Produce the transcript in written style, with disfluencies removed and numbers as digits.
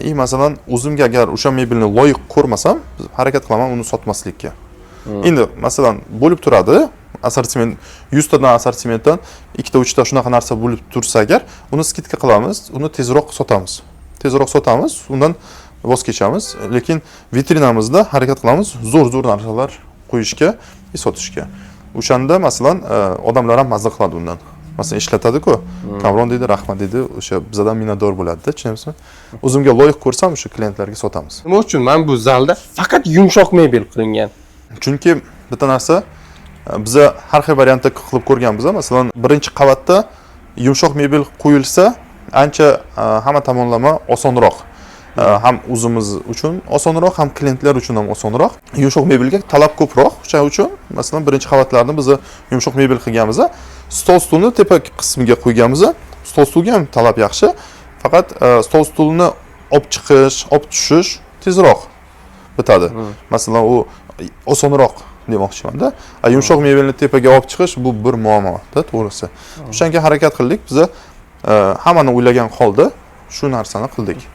И masalan, o'zimga agar o'sha mebelni loyiq ko'rmasam, harakat qilaman uni sotmaslikka. Endi masalan, bo'lib turadi assortiment, 100 tadan assortimentdan ikkita, uchta shunaqa narsa bo'lib tursa agar, uni скидка qilamiz, uni tezroq sotamiz, tezroq sotamiz, undan voz kechamiz. Lekin vitrinamizda harakat qilamiz zo'r zo'r narsalar qo'yishga и sotishga. O'shanda masalan, odamlar ham mazza qiladi undan. Masalan, ishlatadiku, "Kamron", deydi, "rahmat", deydi, o'sha bizadan minnatdor bo'ladida, tushunyapsizmi? O'zimga loyiq ko'rsam, o'sha klientlarga sotamiz. Nima uchun mana bu zalda faqat yumshoq mebel qilingan? Chunki bitta narsa, biza har xil variantda qilib ko'rganmiz. Masalan, birinchi qavatda yumshoq mebel qo'yilsa, ancha hamma tomonlama osonroq. Ham o'zimiz uchun osonroq, ham klientlar uchun ham osonroq. Yumshoq mebelga talab ko'proq. O'shaning uchun masalan, birinchi qavatlarni biz yumshoq mebel qilganmiz. Stol, stulni tepa qismiga qo'yganmiz. Stol, stulga ham talab yaxshi, faqat stol, stulni olib chiqish, olib tushish tezroq bitadi. Masalan, u osonroq demoqchimanda. A yumshoq mebelni tepaga olib chiqish bu bir muammo-da, to'g'risi. O'shanga harakat qildik biza, hammani o'ylagan holda shu narsani qildik.